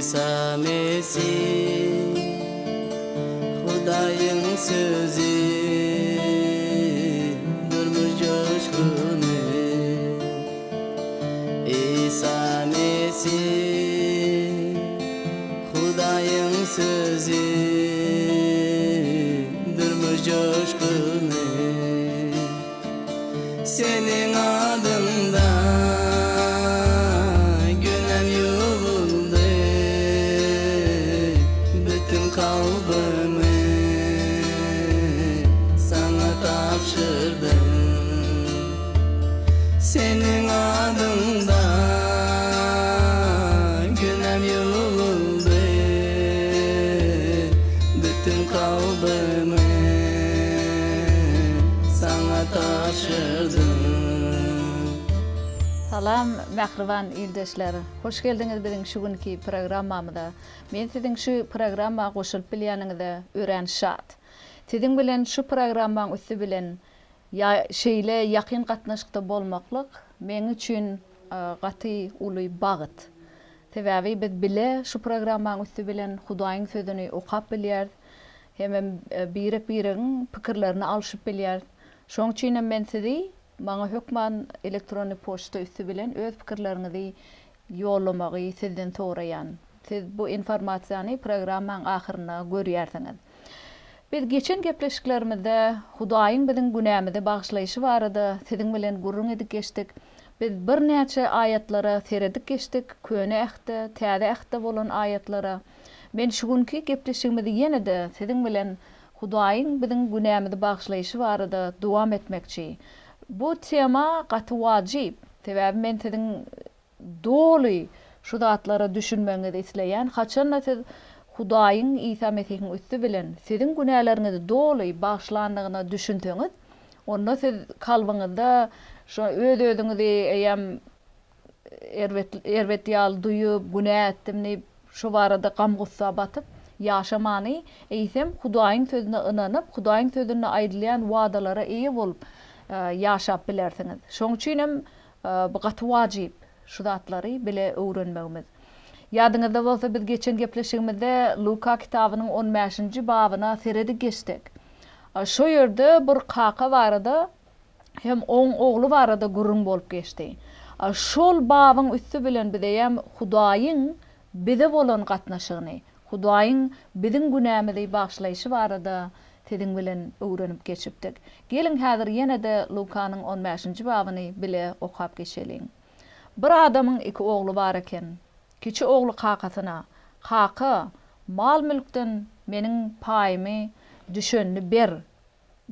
Isa Mesih Hudaýyň sözi Durmuş joşguny Isa Mesih Hudaýyň sözi Durmuş joşguny Seniň adyňda günäm ýuwuldy, Bütin kalbymy Saňa tabşyrdym. Seniň adyňda günäm ýuwuldy, Bütin kalbymy Saňa tabşyrdym. Salam mähriban ildeşler! Hoş geldiňiz biziň şu günki programmamyza. Men siziň şu programma goşulyp bilýäniňize örän şat. Siziň bilen şu programmaň üsti bilen ýa şeýle ýakyn gatnaşykda bolmaklyk meň üçin gaty uly bagt. Sebäbi biz bile şu programmaň üsti bilen Hudaýyň sözüni okap bilýäris hemem birek-biregiň pikirlerini alşyp bilýäris. Şoň üçinem men sizi maňa hökman elektronnyý poçta üsti bilen öz pikirleriňizi ýollamagy sizden soraýan. Siz bu informasiýany programmaň ahyrynda görýärsiňiz. Biz geçen gepleşiklerimizde Hudaýyň biziň günämizi bagyşlaýşy barada siziň bilen gürrüň edip geçdik. Biz birnäçe aýatlara seredip geçdik, Köne Ähtde, Täze Ähtde bolan aýatlara. Men şu günki gepleşigimizi ýene-de siziň bilen Hudaýyň biziň günämizi bagyşlaýşy barada dowam etmekçi. Bu tema gaty wajyp, sebäbi men siziň doly şu zatlara düşünmegiňizi isleýän. Haçanda siz Hudaýyň Isa Mesihiň üsti bilen siziň günäleriňizi doly bagyşlandygyna düşünseňiz, onda siz kalbyňyzda şo öz-özüňizi eýýäm erbet erbet ýaly duýup, günä etdim diýip, şo barada gam-gussa batyp ýaşamany, eýsem Hudaýyň Sözüne ynanyp, Hudaýyň Sözünde aýdylýan wadalara eýe bolup ýaşap bilersiňiz. Şoň üçin hem bu gaty wajyp, şu zatlary bile öwrenmegimiz. Ýadyňyzda bolsa biz geçen gepleşigimizde Luka kitabynyň on bäşinji babyna seredip geçdik. Şo ýerde bir kaka barada hem oň ogly barada gürrüň bolup geçdi. Şol babyň üsti bilen biz eýýäm Hudaýyň bize bolan gatnaşygyny, Hudaýyň biziň günämizi bagyşlaýşy barada siziň bilen öwrenip geçipdik. Geliň häzir ýene-de Lukanyň on bäşinji babyny bile okap geçeliň. Bir adamyň iki ogly bar eken. Kiçi ogly kakasyna, Kaka, mal-mülkden meniň paýymy düşenini ber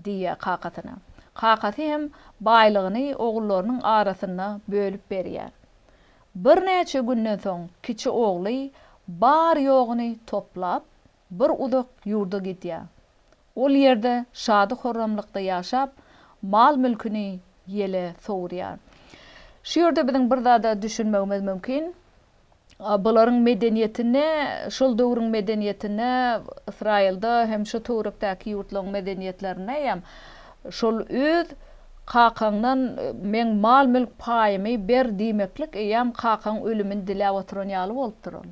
diýýär kakasyna. Kakasy hem baýlygyny ogullarynyň arasynda bölüp berýär. Birnäçe günden soň kiçi ogly bar-ýoguny toplap, bir uzak ýurda gidýär. Ol ýerde şady-horramlykda ýaşap, mal-mülküni ýele sowurýar. Şu ýerde biziň bir zada düşünmegimiz mümkin. Bularyň medeniýetinde, şol döwrüň medeniýetinde, Ysraýylda hem şo töwerekdäki ýurtlaryň medeniýetlerinde hem şol öz kakaňdan meň mal-mülk paýymy ber diýmeklik eýýäm kakaň ölümini diläp oturan ýaly bolupdyr ol.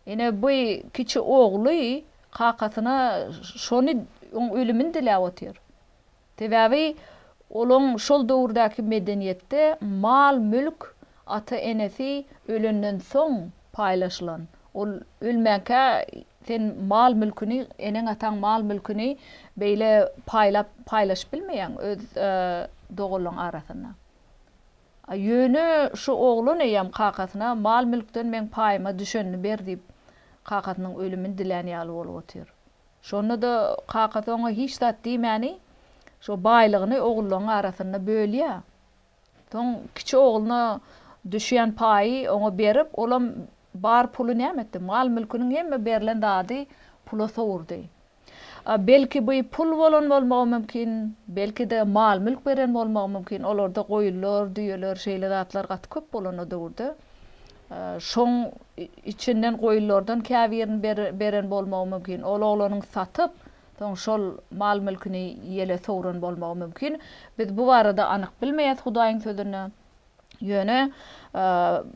Ine bu kiçi ogly kakasyna şony oň ölümini diläp otyr. Sebäbi olaň şol döwürdäki medeniýetde mal-mülk ata-enesi ölenden soň paýlaşylan. Ol ölmänkä sen mal-mülküni, eneň-ataň mal-mülküni beýle paýlap, paýlaşyp bilmeýäň öz doganlaň arasynda. A ýöne şu oglan eýýäm kakasyna mal-mülkden meň paýyma düşenini ber diýip, kakasynyň ölümini dilän ýaly bolup otyr. Şonda-da kakasy oňa hiç zat diýmäni, şo baýlygyny ogullaryň arasynda bölýär. Soň kiçi ogluna düşýän paýy oňa berip, olam bar puly näme etdi? Mal-mülküniň hemme berlen zady pula sowurdy. A belki bu pul bolan bolmagy mümkin, belki-de mal-mülk beren bolmagy mümkin. Olarda goýunlar, düýeler, şeýle zatlar gaty köp bolan o döwürde. Şoň içinden goýunlardan käbirini beren bolmagy mümkin. Ol oglanyň satyp, soň şol mal-mülküni ýele sowran bolmagy mümkin. Biz bu barada anyk bilmeýäs Hudaýyň Sözünde. Ýöne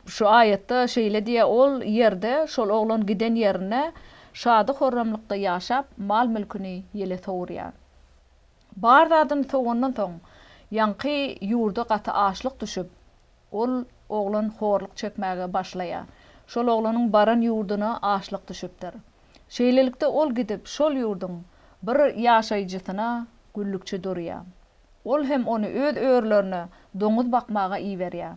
şu aýatda şeýle diýýär, ol ýerde, şol oglan giden ýerinde şady-horramlykda ýaşap, mal-mülküni ýele sowurýar. Bar zadyny sowandan soň, ýaňky ýurda gaty açlyk düşüp, ol oglan horluk çekmäge başlaýar. Şol oglanyň baran ýurduna açlyk düşüpdir. Şeýlelikde, ol gidip, şol ýurduň bir ýaşaýjysyna güllükçi durýar. Ol hem ony öz örülerine doňuz bakmaga iberýär.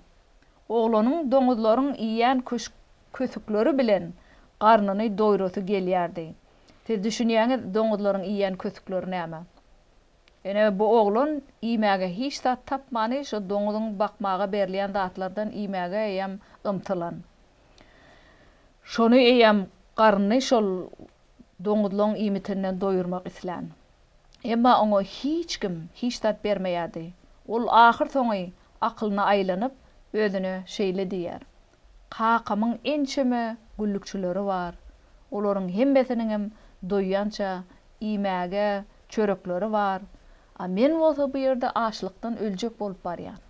Oglanyň doňuzlaryň iýen kösükleri bilen garnyny doýrasy gelýärdi. Siz düşünýäňiz, doňuzlaryň iýen kösükleri näme? Ine, bu oglan iýmäge hiç zat tapmany, şo doňuzyň bakmaga berilýän zatlardan iýmäge eýýäm ymtylan. Şony eýýäm garnyny şol doňuzlaň iýmitinden doýurmak islän. Emma oňa hiç kim hiç zat bermeýärdi. Ol ahyrsoňy akylyna aýlanyp, özüne şeýle diýýär, Kakamyň ençeme güllükçileri bar. Olaryň hemmesiniňem doýýança iýmäge çörekleri bar, a men bolsa bu ýerde açlykdan öljek bolup barýan.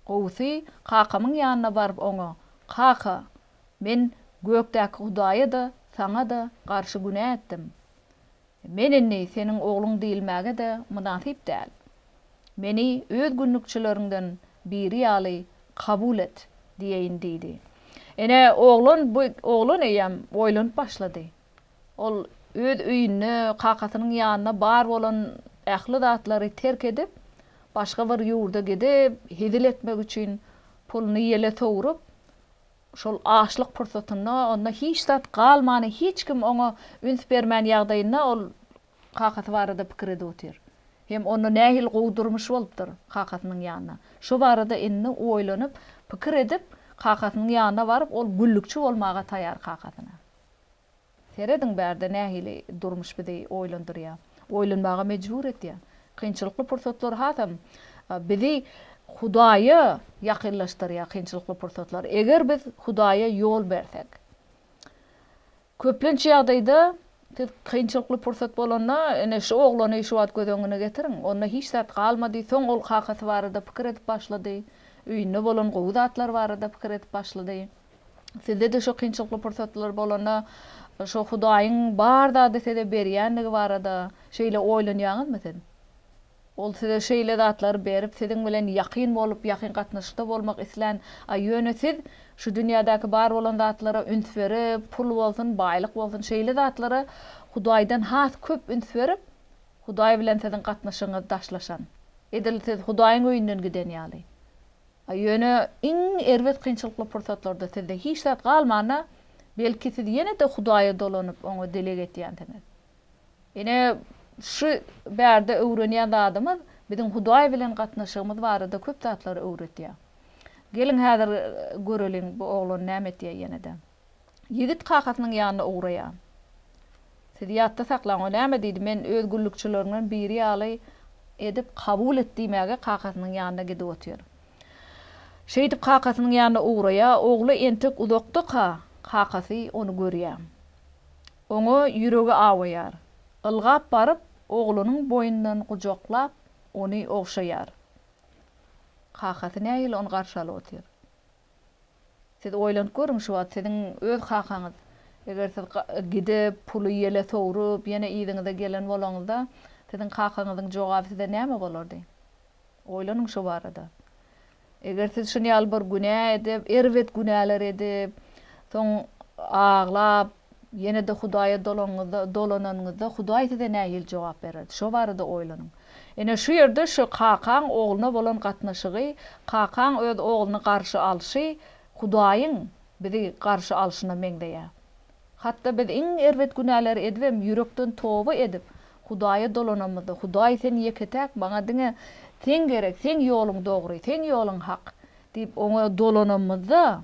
Gowusy, kakamyň ýanyna baryp oňa, Kaka, men gökdäki Hudaýa-da, saňa-da garşy günä etdim. Men indi seniň ogluň diýilmäge-de mynasyp däl. Meni öz günlükçileriňden biri ýaly kabul et diýeýin diýdi. Ine, oglan bu oglan eýýäm oýlanyp başlady. Ol öz öýünde, kakasynyň ýanynda bar bolan ähli zatlary terk edip, başga bir ýurda gidip, hezil etmek üçin puluny ýele sowrup, Şol açlyk pursatynda onda hiç zat galmany, hiç kim oňa üns bermän ýagdaýynda ol kakasy barada pikir edip otyr. Hem onda nähili gowy durmuş bolupdyr kakasynyň ýanynda. Şo barada indi oýlanyp, pikir edip, kakasynyň ýanyna baryp, ol güllükçi bolmaga taýar kakasyna. Serediň bärde nähili durmuş bizi oýlandyrýar. Oýlanmaga mejbur edýär. Kynçylykly pursatlar hasam bizi Hudaýa ýakynlaşdyrýar kynçylykly pursatlar. Eger biz Hudaýa ýol bersek. Köplenç ýagdaýda siz kynçylykly pursat bolanda ine şu oglany şu wagt göz öňüne getiriň. Onda hiç zat galmady. Soň ol kakasy barada pikir edip başlady. Öýünde bolan gowy zatlar barada pikir edip başlady. Sizde-de şo kynçylykly pursatlar bolanda, şo Hudaýyň bar zady size berýändigi barada şeýle oýlanýaňyzmy siz? Ol size şeýle zatlary berip, siziň bilen ýakyn bolup, ýakyn gatnaşykda bolmak islän, a ýöne siz şu dünýädäki bar bolan zatlara üns berip, pul bolsun, baýlyk bolsun, şeýle zatlara Hudaýdan has köp üns berip, Hudaý bilen siziň gatnaşygyňyz daşlaşan. Edil siz Hudaýyň öýünden giden ýaly. A ýöne iň erbet kynçylykly pursatlarda sizde hiç zat galmanda, belki siz ýene-de Hudaýa dolanyp, Oňa dileg etýänsiňiz. Ine, şu bärde öwrenýän zadymyz biziň Hudaý bilen gatnaşygymyz barada köp zatlary öwretýär. Geliň häzir göreliň bu oglan näme etýär ýene-de. Ýigit kakasynyň ýanyna ugraýar. Siz ýatda saklaň, o näme diýdi, men öz gullukçylarymdan biri ýaly edip kabul et diýmäge kakasynyň ýanyna gidip otyr. Şeýdip kakasynyň ýanyna ugraýar, ogly entek uzakdaka kakasy ony görýär. Oňa ýüregi awaýar. Ylgap baryp, oglunyň boýnundan gujaklap, ony ogşaýar. Kakasy nähili ony garşy alyp otyr. Siz oýlanyp görüň şu wagt siziň öz kakaňyz eger siz gidip puly ýele sowrup ýene yzyňyza gelen bolaňyzda siziň kakaňyzyň jogaby size näme bolardy? Oýlanyň şu barada. Eger siz şuny ýaly bir günä edip erbet günäler edip soň aglap Ýene-de Hudaýa dolanyňyzda, dolananyňyzda Hudaý size nähili jogap bererdi? Şo barada oýlanyň. Ine, şu ýerde şu kakaň ogluna bolan gatnaşygy, kakaň öz ogluny garşy alşy Hudaýyň bizi garşy alşyna meňzeýär. Hatda biz iň erbet günäleri edibem ýürekden toba edip, Hudaýa dolanamyzda, Hudaý sen ýeke-täk, maňa diňe Sen gerek, Seň ýoluň dogry, Seň ýoluň hak diýip Oňa dolanamyzda,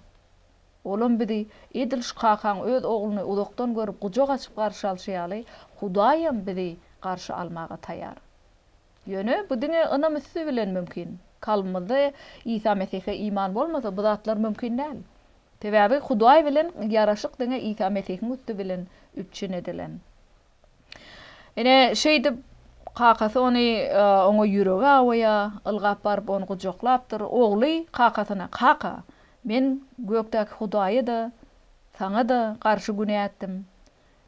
Olam bizi edil şu kakaň öz ogluny uzakdan görüp gujak açyp garşy alşy ýaly, Hudaýam bizi garşy almaga taýar. Ýöne bu diňe ynam üsti bilen mümkin. Kalbymyzda Isa Mesihe iman bolmasa, bu zatlar mümkin däl. Sebäbi Hudaý bilen ýaraşyk diňe Isa Mesihiň üsti bilen üpjün edilen. Ine, şeýdip. Kakasy ony oňa ýüregi awaýar, ylgap baryp ony gujaklapdyr. Ogly kakasyna, Kaka, men gökdäki Hudaýa-da, saňa-da garşy günä etdim.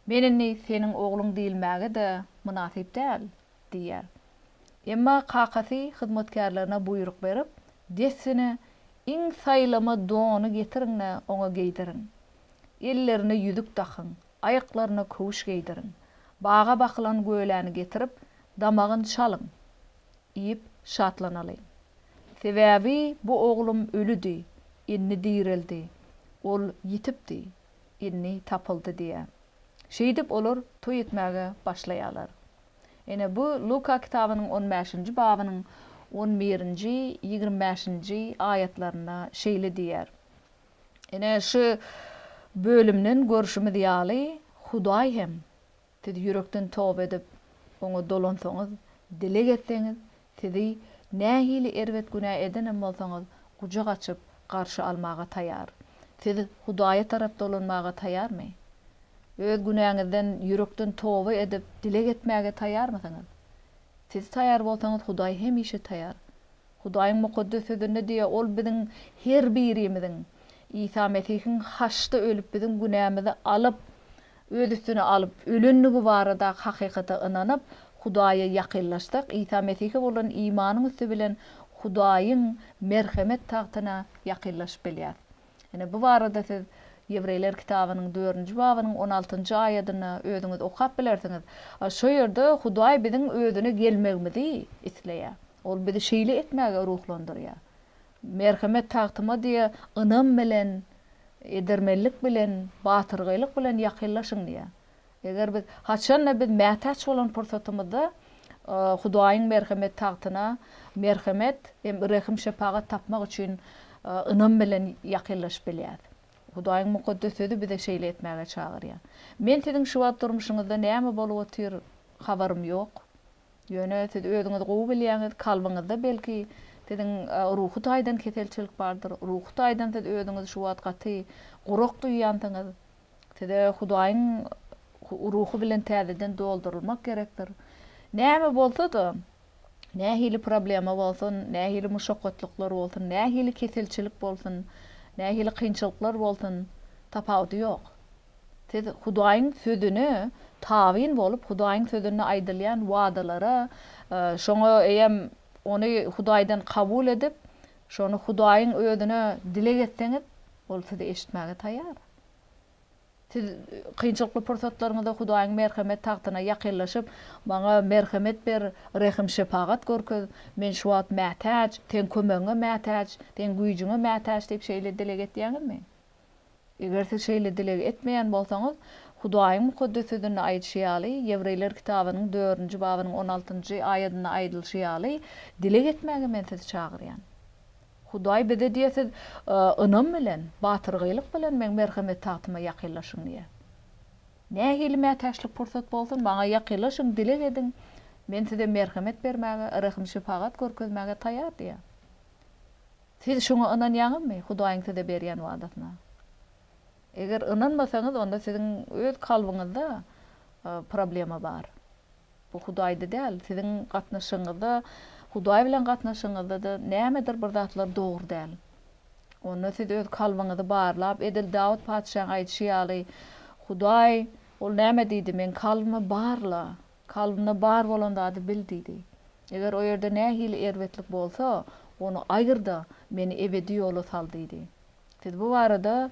Men indi seniň ogluň diýilmäge-de mynasyp däl diýýär. Emma kakasy hyzmatkärlerine buýruk berip, dessine iň saýlama dony getiriň-de oňa geýdiriň. Ellerine ýüzük dakyň, aýaklaryna köwüş geýdiriň. Baga bakylan göläni getirip, damagyny çalyň. Iýip, şatlanalyň. Sebäbi bu oglum ölüdi, indi direldi. Ol ýitipdi, indi tapyldy diýýär. Şeýdip olar toý etmäge başlaýarlar. Ine, bu Luka kitabynyň on bäşinji babynyň on birinji, 25-nji aýatlarynda şeýle diýýär. Ine, şu bölümden görşümiz ýaly, Hudaý hem Siz ýürekden toba edip, Oňa dolansaňyz, dileg etseňiz, sizi nähili erbet günä edenem bolsaňyz, gujak açyp garşy almaga taýar. Siz Hudaýa tarap dolanmaga taýarmy? Öz günäňizden ýürekden toba edip, dileg etmäge taýarmysyňyz? Siz taýar bolsaňyz, Hudaý hemişe taýar. Hudaýyň Mukaddes Sözünde diýýär, Ol biziň her birimiziň Isa Mesihiň haçda ölüp biziň günämizi alyp, öz üstüne alyp ölendigi baradaky hakykata ynanyp, Hudaýa ýakynlaşsak, Isa Mesihe bolan imanyň üsti bilen Hudaýyň merhemet tagtyna ýakynlaşyp bilýäris. Ine, bu barada siz Ýewreýler kitabynyň dördünji babynyň on altynjy aýadynda özüňiz okap bilersiňiz. Şo ýerde Hudaý biziň Özüne gelmegimizi isleýär. Ol bizi şeýle etmäge ruhlandyrýar. Merhemet tagtyma diýýär, ynam bilen, edermenlik bilen, batyrgaýlyk bilen ýakynlaşyň diýýär. Eger biz, haçan-da biz mätäç bolan pursatymyzda Hudaýyň merhemet tagtyna merhemet hem rehim-şepagat tapmak üçin ynam bilen ýakynlaşyp bilýäris. Hudaýyň Mukaddes Sözi bize şeýle etmäge çagyrýar. Men siziň şu wagt durmuşyňyzda näme bolup otyr, habarym ýok. Ýöne siz özüňiz gowy bilýäňiz, kalbyňyzda belki siziň ruhy taýdan keselçilik bardyr, ruhy taýdan siz özüňizi şu wagt gaty gurak duýýansyňyz. Size Hudaýyň Ruhy bilen täzeden doldurylmak gerekdir. Näme bolsa-da, nähili problema bolsun, nähili muşakgatlyklar bolsun, nähili keselçilik bolsun, nähili kynçylyklar bolsun, tapawudy ýok. Siz Hudaýyň Sözüne tabyn bolup, Hudaýyň Sözünde aýdylýan wadalara, şoňa eýýäm ony Hudaýdan kabul edip, şony Hudaýyň Özüne dileg etseňiz, Ol sizi eşitmäge taýýar. Siz kynçylykly pursatlaryňyzda Hudaýyň merhemet tagtyna ýakynlaşyp, Maňa merhemet ber, rehim-şepagat görkez, men şu wagt mätäç, Seň kömegiňe mätäç, Seň güýjüňe mätäç diýip şeýle dileg etýäňizmi? Eger siz şeýle dileg etmeýän bolsaňyz, Hudaýyň Mukaddes Sözünde aýdyşy ýaly, Ýewreýler kitabynyň dördünji babynyň on altynjy aýadynda aýdylyşy ýaly, dileg etmäge men sizi çagyrýan. Hudaý bize diýýär, siz ynam bilen, batyrgaýlyk bilen meň merhemet tagtyma ýakynlaşyň diýýär. Nähili mätäçlik pursat bolsun, maňa ýakynlaşyň, dileg ediň, men size merhemet bermäge, rehim-şepagat görkezmäge taýýar diýýär. Siz şuňa ynanýaňyzmy, Hudaýyň size berýän wadasyna? Eger ynanmasaňyz, onda siziň öz kalbyňyzda problema bar. Bu Hudaýda däl, siziň gatnaşygyňyzda, Hudaý bilen gatnaşygyňyzda-da nämedir bir zatlar dogry däl. Onda siz öz kalbyňyzy barlap, edil Dawut patyşaň aýdyşy ýaly, Hudaý, ol näme diýdi, Meň kalbymy barla, Kalbynda bar bolan zady bil diýdi. Eger o ýerde nähili erbetlik bolsa, ony aýyr-da, meni ebedi ýola sal diýdi. Siz bu barada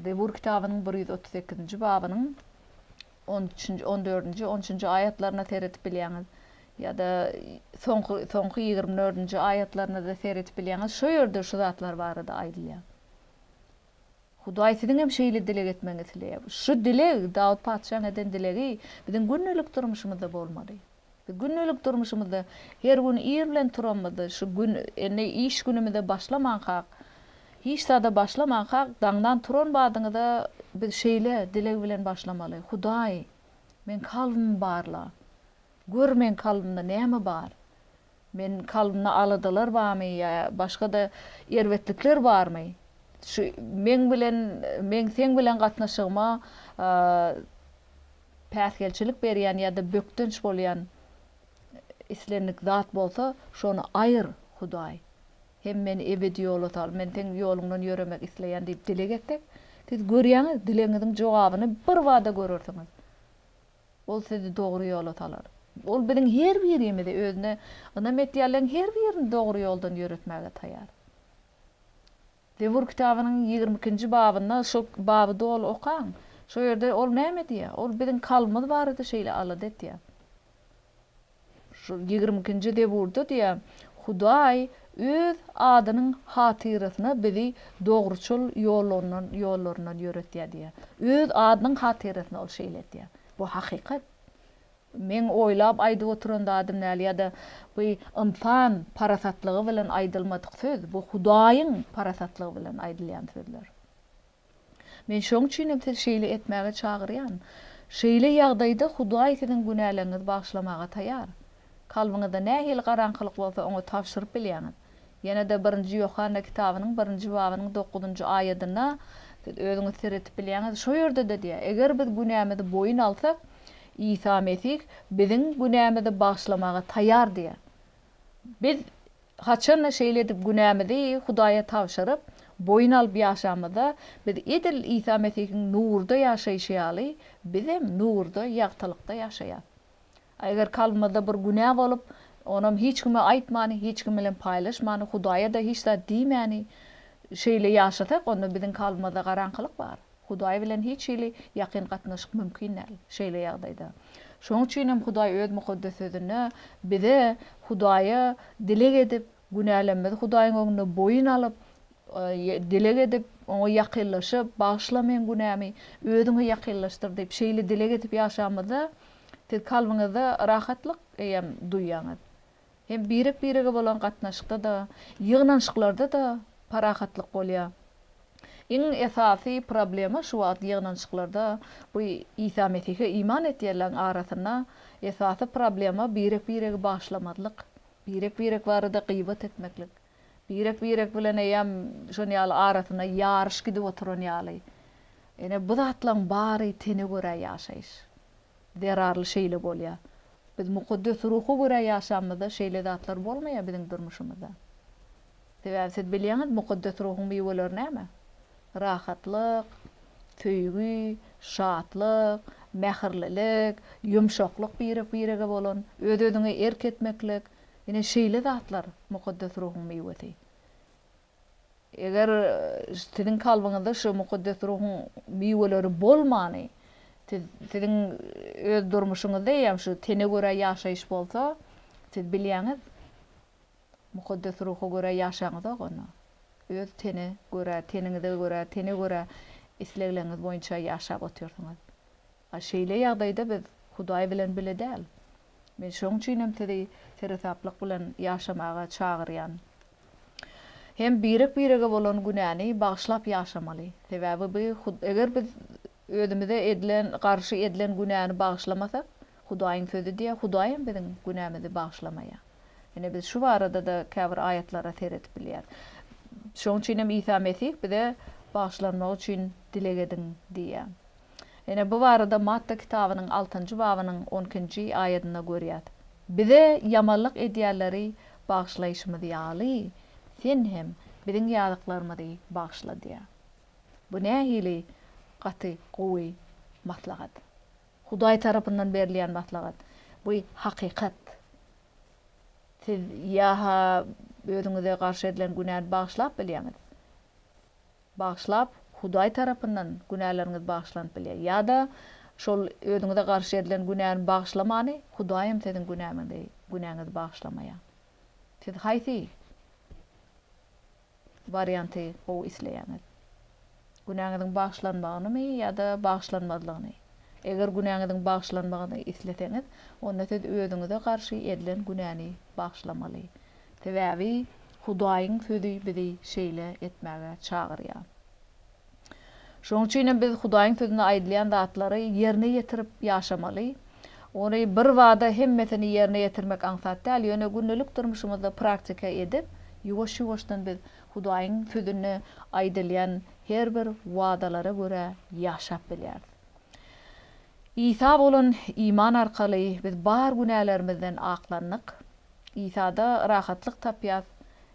Zebur kitabynyň 138-nji babynyň on üçünji, on dördünji, on üçünji aýatlaryna seredip bilýäňiz. Ýa-da soňky, soňky 24-nji aýatlaryna-da seredip bilýäňiz. Şo ýerde şu zatlar barada aýdylýar. Hudaý siziň hem şeýle dileg etmegiňizi isleýär. Şu dileg, Dawut patyşaň eden dilegi biziň gündelik durmuşymyzda bolmaly. Biz gündelik durmuşymyzda her gün ir bilen turanymyzda, şu gün indi iş günümize başlamankak, hiç zada başlamankak, daňdan turan badyňyza biz şeýle dileg bilen başlamaly, Hudaý, meň kalbymy barla. Gör meň kalbymda näme bar? Men kalbymda aladalar barmy ýa başga-da erbetlikler barmy? Şu meň bilen, meň seň bilen gatnaşygyma päsgelçilik berýän ýa-da bökdenç bolýan islendik zat bolsa, şony aýyr, Hudaý. Hem meni ebedi ýola sal, men Seň ýoluňdan ýöremek isleýän diýip dileg etsek, siz görýäňiz, dilegiňiziň jogabyny birbada görersiňiz. Ol sizi dogry ýola salar. Ol biziň her birimizi, özüne ynam etýänleriň her birini dogry ýoldan ýöretmäge taýar. Zebur kitabynyň 22-nji babynda şo baby doly okaň. Şo ýerde ol näme diýýär? Ol biziň kalbymyz barada şeýle alada etýär. Şu 22-nji Zeburda diýýär, Hudaý Öz adynyň hatyrasyna bizi dogruçyl ýollaryndan ýollaryndan ýöretýär diýýär. Öz adynyň hatyrasyna ol şeýle etýär. Bu hakykat. Meň oýlap aýdyp oturan zadym däl ýa-da bu ynsan parasatlygy bilen aýdylmadyk söz, bu Hudaýyň parasatlygy bilen aýdylýan sözler. Men şoň üçin hem sizi şeýle etmäge çagyrýan. Şeýle ýagdaýda Hudaý siziň günäleriňizi bagyşlamaga taýar. Kalbyňyzda nähili garaňkylyk bolsa oňa tabşyryp bilýäňiz. Ýene-de Birinji Ýohanna kitabynyň birinji babynyň dokuzynjy aýadynda siz özüňiz seredip bilýäňiz, şo ýerde-de diýýär, Eger biz günämizi boýun alsak, Isa Mesih biziň günämizi bagyşlamaga taýar diýýär. Biz haçan-da şeýle edip günämizi Hudaýa tabşyryp, boýun alyp ýaşamyzda, biz edil Isa Mesihiň nurda ýaşaýşy ýaly, bizem nurda, ýagtylykda ýaşaýas. Eger kalbymyzda bir günä bolup, onam hiç kime aýtmany, hiç kim bilen paýlaşmany, Hudaýa-da hiç zat diýmäni şeýle ýaşasak, onda biziň kalbymyzda garaňkylyk bar. Hudaý bilen hiç hili ýakyn gatnaşyk mümkin däl şeýle ýagdaýda. Şonuň üçin hem Hudaý Öz Mukaddes Sözünde bize Hudaýa dileg edip, günälerimizi Hudaýyň öňünde boýun alyp, dileg edip, Oňa ýakynlaşyp, Bagyşla meň günämi, Özüňe ýakynlaşdyr diýip, şeýle dileg edip ýaşamyzda, siz kalbyňyzda rahatlyk eýýäm duýýaňyz. Hem birek-birege bolan gatnaşykda-da, ýygnanyşyklarda-da parahatlyk bolýar. Iň esasy problema şu wagt ýygnanyşyklarda bu Isa Mesihe iman etýänleriň arasynda esasy problema birek-biregi bagyşlamazlyk, birek-birek barada gybat etmeklik, birek-birek bilen eýýäm şon ýaly arasynda ýaryş gidip oturan ýaly. Ine bu zatlaryň bary tene görä ýaşaýyş zerarly şeýle bolýar. Biz Mukaddes Ruha görä ýaşamyzda şeýle zatlar bolmaýar biziň durmuşymyzda. Sebäbi siz bilýäňiz Mukaddes Ruhuň miweleri näme? Rahatlyk, söýgi, şatlyk, mähirlilik, ýumşaklyk birek-birege bolan, öz-özüňe erk etmeklik, ine şeýle zatlar Mukaddes Ruhuň miwesi. Eger siziň kalbyňyzda şu Mukaddes Ruhuň miweleri bolmany, siz, siziň öz durmuşyňyzda eýýäm şu tene görä ýaşaýyş bolsa, siz bilýäňiz, Mukaddes Ruha görä ýaşaňyzok onda. Öz tene görä, teniňize görä, tene görä islegleriňiz boýunça ýaşap otyrsyňyz. A şeýle ýagdaýda biz Hudaý bilen bile däl. Men şoň üçin hem sizi seresaplyk bilen ýaşamaga çagyrýan. Hem birek-birege bolan günäni bagyşlap ýaşamaly. Sebäbi bu eger biz özümize edilen, garşy edilen günäni bagyşlamasak, Hudaýyň Sözi diýýär, Hudaý hem biziň günämizi bagyşlamaýar. Ine biz şu barada-da käbir aýatlara seredip bilýäris. Şonuň üçin hem Isa Mesih bize bagyşlanmak üçin dileg ediň diýýär. Ine, bu barada Matta kitabynyň altynjy babynyň on ikinji aýadynda görýäs. Bize ýamanlyk edýänleri bagyşlaýşymyz ýaly, Sen hem biziň ýazyklarymyzy bagyşla diýýär. Bu nähili gaty gowy maslahat! Hudaý tarapyndan berilýän maslahat. Bu hakykat. Siz ýa-ha özüňize garşy edilen günäni bagyşlap bilýäňiz, Bagyşlap, Hudaý tarapyndan günäleriňiz bagyşlanyp bilýär. Ýa-da şol özüňize garşy edilen günäni bagyşlamany Hudaýam siziň günämizi, günäňizi bagyşlamaýar. Siz haýsy warianty gowy isleýäňiz? Günäňiziň bagyşlanmagynymy ýa-da bagyşlanmazlygyny? Eger günäňiziň bagyşlanmagyny isleseňiz, onda siz özüňize garşy edilen günäni bagyşlamaly. Sebäbi Hudaýyň Sözi bizi şeýle etmäge çagyrýar. Şonuň üçin hem biz Hudaýyň Sözünde aýdylýan zatlary ýerine ýetirip ýaşamaly. Ony birbada hemmesini ýerine ýetirmek aňsat däl, ýöne gündelik durmuşymyzda praktika edip, ýuwaş-ýuwaşdan biz Hudaýyň Sözünde aýdylýan her bir wadalara görä ýaşap bilýäris. Isa bolan iman arkaly biz bar günälerimizden aklandyk. Isada rahatlyk tapýas.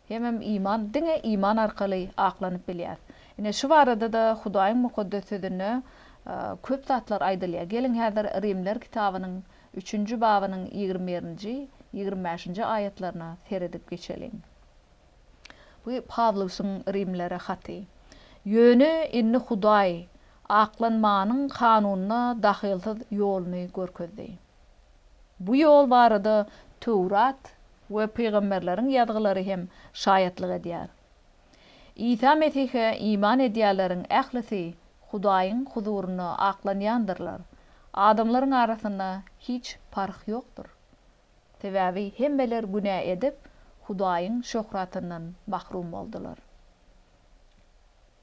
Hemem iman, diňe iman arkaly aklanyp bilýäs. Ine şu barada-da Hudaýyň Mukaddes Sözünde köp zatlar aýdylýar. Geliň häzir Rimler kitabynyň üçünji babynyň 21-nji, 25-nji aýatlaryna seredip geçeliň. Bu Pawlusyň rimlere haty. Ýöne indi Hudaý aklanmanyň kanunyna dahylsyz ýoluny görkezdi. Bu ýol barada Töwrat we pygamberleriň ýazgylary hem şaýatlyk edýär. Isa Mesihe iman edýänleriň ählisi Hudaýyň huzurynda aklanýandyrlar, adamlaryň arasynda hiç parh ýokdur. Sebäbi hemmeler günä edip, Hudaýyň şöhratyndan mahrum boldular.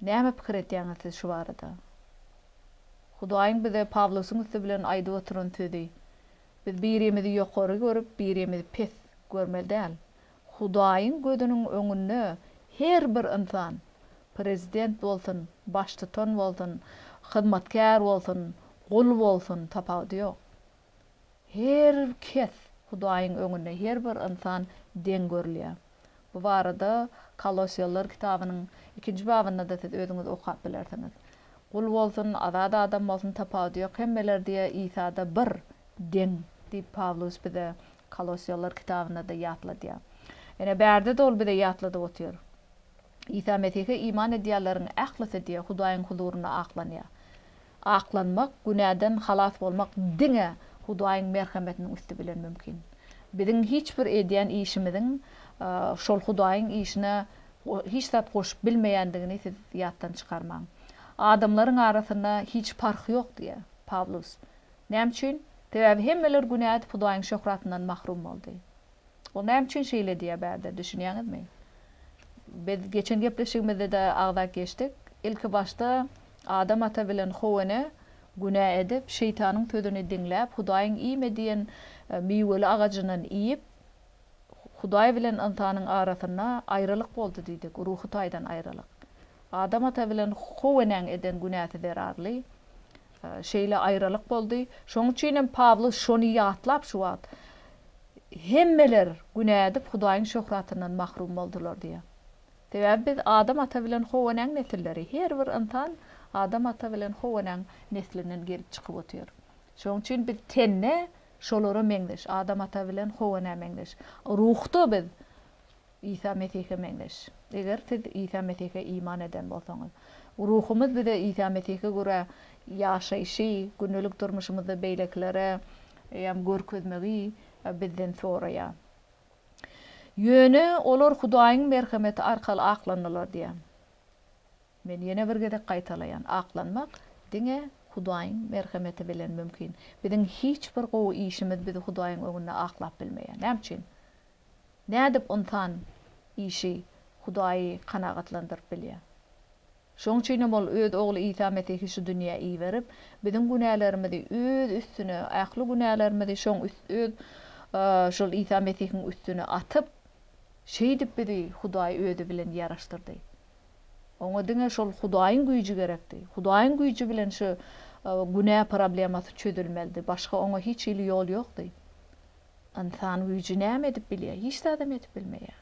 Näme pikir edýäňiz siz şu barada? Hudaýyň bize Pawlusyň üsti bilen aýdyp oturan sözi, biz birimizi ýokary görüp, birimizi pes görmeli däl. Hudaýyň gözüniň öňünde her bir ynsan, prezident bolsun, baştutan bolsun, hyzmatkär bolsun, gul bolsun, tapawudy ýok. Her kes Hudaýyň öňünde her bir ynsan deň görülýär. Bu barada Kolosýalylar kitabynyň ikinji babynda-da siz özüňiz okap bilersiňiz. Gul bolsun, azat adam bolsun tapawudy ýok, hemmeler diýe Isada bir, deň diýip Pawlus bize Kolosýalylar kitabynda-da ýatladýar. Ine bärde-de ol bize ýatladyp otyr. Isa Mesihe iman edýänleriň ählisi diýe Hudaýyň huzurynda aklanýar. Aklanmak, günäden halas bolmak diňe Hudaýyň merhemetiniň üsti bilen mümkin. Biziň hiç bir edýän işimiziň şol Hudaýyň işine hiç zat goşup bilmeýändigini siz ýatdan çykarmaň. Adamlaryň arasynda hiç parh ýok diýýär Pawlus. Näme üçin? Sebäbi hemmeler günä edip Hudaýyň şöhratyndan mahrum boldy. Ol näme üçin şeýle diýýär bärde, düşünýäňizmi? Biz geçen gepleşigimizde-de agzap geçdik. Ilki başda Adam ata bilen How ene günä edip, şeýtanyň sözüni diňläp, Hudaýyň iýme diýen miweli agajyndan iýip, Hudaý bilen ynsanyň arasynda aýralyk boldy diýdik, ruhy taýdan aýralyk. Adam ata bilen How enäň eden günäsi zerarly şeýle aýralyk boldy. Şonuň üçin hem Pawlus şony ýatlap şu wagt, Hemmeler günä edip, Hudaýyň şöhratyndan mahrum boldular diýýär. Sebäbi biz Adam ata bilen How enäň nesilleri. Her bir ynsan Adam ata bilen How enäň neslinden gelip çykyp otyr. Şonuň üçin biz tende şolara meňzeş, Adam ata bilen How enä meňzeş. Ruhda biz Isa Mesihe meňzeş. Eger siz Isa Mesihe iman eden bolsaňyz. Ruhumyz bize Isa Mesihe görä ýaşaýşy, gündelik durmuşymyzda beýlekilere hem görkezmegi bizden soraýar. Ýöne olar Hudaýyň merhemeti arkaly aklandylar diýýär. Men ýene bir gezek gaýtalaýan, aklanmak diňe Hudaýyň merhemeti bilen mümkin. Biziň hiç bir gowy işimiz bizi Hudaýyň öňünde aklap bilmeýär. Näme üçin? Nädip ynsan işi Hudaýy kanagatlandyryp bilýär? Şonuň üçin hem ol öz Ogly Isa Mesihi şu dünýä iberip, biziň günälerimizi öz üstüne, ähli günälerimizi şoň öz şol Isa Mesihiň üstüne atyp, şeýdip bizi Hudaý özi bilen ýaraşdyrdy. Oňa diňe şol Hudaýyň güýji gerekdi. Hudaýyň güýji bilen şu günä problemasy çözülmelidi. Başga oňa hiç hili ýol ýokdy. Ynsan güýji näme edip bilýär? Hiç zadam edip bilmeýär.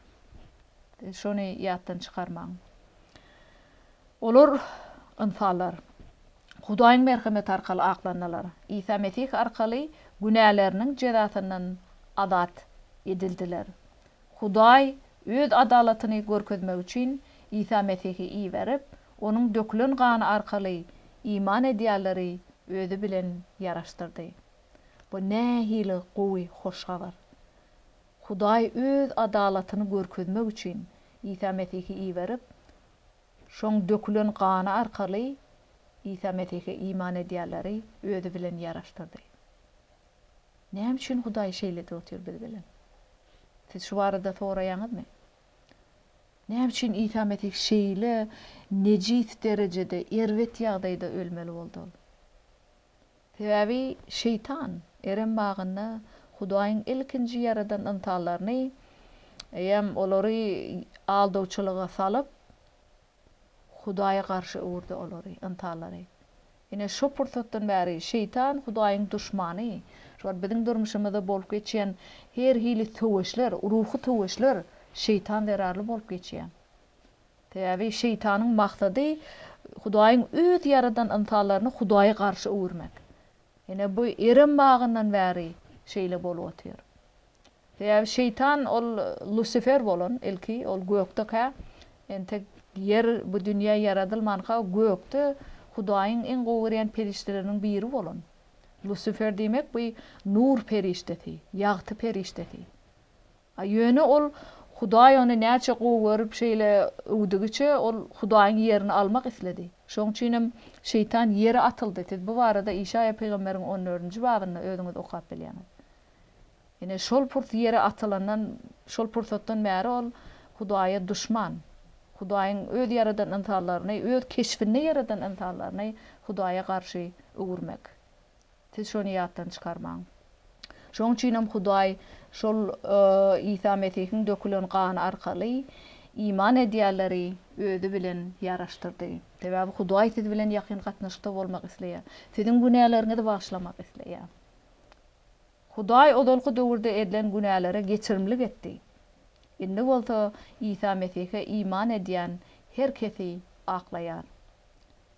Siz şony ýatdan çykarmaň. Olar, ynsanlar, Hudaýyň merhemeti arkaly aklandylar. Isa Mesih arkaly günäleriniň jezasyndan azat edildiler. Hudaý Öz adalatyny görkezmek üçin Isa Mesihi iberip, Onuň dökülen gany arkaly iman edýänleri Özi bilen ýaraşdyrdy. Bu nähili gowy hoş habar! Hudaý Öz adalatyny görkezmek üçin Isa Mesihi iberip, şoň dökülen gany arkaly Isa Mesihe iman edýänleri Özi bilen ýaraşdyrdy. Näme üçin Hudaý şeýle edip otyr biz bilen? Siz şu barada soraýaňyzmy? Näme üçin Isa Mesih şeýle nejis derejede, erbet ýagdaýda ölmeli boldy ol? Sebäbi şeýtan Erem bagynda Hudaýyň ilkinji ýaradan ynsanlaryny hem olary aldawçylyga salyp, Hudaýa garşy öwürdi olary, ynsanlary. Ine, şo pursatdan bäri Şeýtan Hudaýyň duşmany. Şu wagt biziň durmuşymyzda bolup geçýän her hili söweşler, ruhy söweşler Şeýtan zerarly bolup geçýär. Sebäbi Şeýtanyň maksady Hudaýyň öz ýaradan ynsanlaryny Hudaýa garşy öwürmek. Ine, bu Erem bagyndan bäri şeýle bolup otyr. Sebäbi şeýtan ol Lusifer bolan ilki ol gökdekä entek ýer bu dünýä ýaradylmanka gökde Hudaýyň iň gowy görýän perişdeleriniň biri bolan. Lusifer diýmek bu nur perişdesi, ýagty perişdesi. A ýöne ol Hudaý ony näçe gowy görüp şeýle öwdügiçe ol Hudaýyň ýerini almak isledi. Şoň üçinem şeýtan ýere atyldy. Siz bu barada Işaýa pygamberiň on dördünji babynda özüňiz okap bilýäňiz. Ine, şol purs ýere atylandan, şol pursatdan bäri ol Hudaýa duşman. Hudaýyň öz ýaradan ynsanlaryny, öz keşbinde ýaradan ynsanlaryny Hudaýa garşy öwürmek. Siz şony ýatdan çykarmaň. Şonuň üçin hem Hudaý şol Isa Mesihiň dökülen gany arkaly iman edýänleri Özi bilen ýaraşdyrdy. Sebäbi Hudaý siz bilen ýakyn gatnaşykda bolmak isleýär. Siziň günäleriňizi bagyşlamak isleýär. Hudaý ozalky döwürde edilen günälere geçirimlik etdi. Indi bolsa Isa Mesihe iman edýän her kesi aklaýar.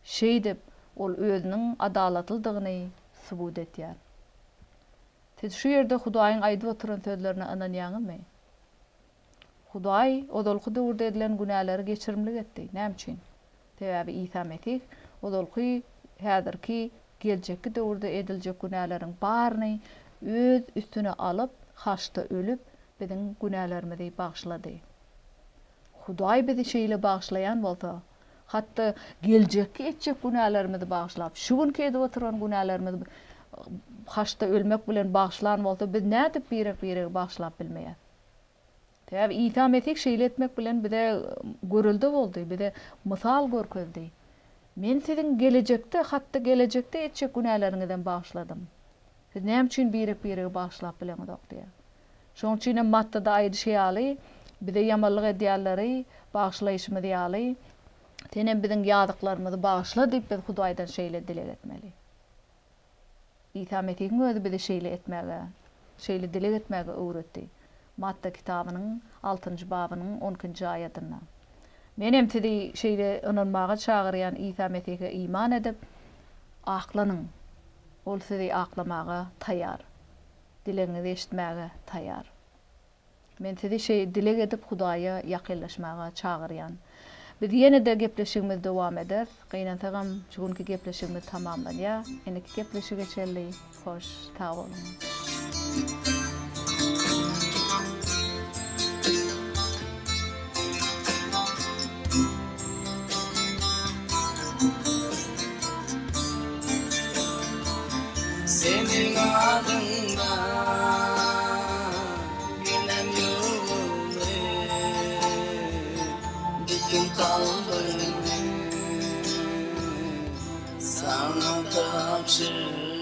Şeýdip, Ol Özüniň adalatlydygyny subut etýär. Siz şu ýerde Hudaýyň aýdyp oturan sözlerine ynanýaňyzmy? Hudaý ozalky döwürde edilen günäleri geçirimlik etdi. Näme üçin? Sebäbi Isa Mesih ozalky, häzirki, geljekki döwürde ediljek günäleriň baryny Öz üstüne alyp, haçda ölüp, biziň günälerimizi bagyşlady. Hudaý bizi şeýle bagyşlaýan bolsa, hatda geljekki etjek günälerimizi bagyşlap, şu günki edip oturan günälerimizi haçda ölmek bilen bagyşlan bolsa, biz nädip birek-biregi bagyşlap bilmeýäs? Sebäbi Isa Mesih şeýle etmek bilen bize görelde boldy, bize mysal görkezdi. Men siziň gelejekde, hatda gelejekde etjek günäleriňizem bagyşladym. Siz näme üçin birek-biregi bagyşlap bileňizok diýýär. Şonuň üçin hem Mattada aýdyşy ýaly, bize ýamanlyk edýänleri bagyşlaýşymyz ýaly, Sen hem biziň ýazyklarymyzy bagyşla diýip biz Hudaýdan şeýle dileg etmeli. Isa Mesihiň özi bizi şeýle etmäge, şeýle dileg etmäge öwretdi. Matta kitabynyň altynjy babynyň on ikinji aýadynda. Men hem sizi şeýle ynanmaga çagyrýan Isa Mesihe iman edip, aklanyň. Ol sizi aklamaga taýýar. Dilegiňizi eşitmäge taýýar. Men sizi şeý dileg edip Hudaýa ýakynlaşmaga çagyrýan. Biz ýene-de gepleşigimizi dowam ederis. Gynansagam şu günki gepleşigimiz tamamlanýar. Indiki gepleşige çenli hoş sag boluň. Seniň adyňdan Günem ýuwuldy Bütin kalbymy Saňa tabşyrdym.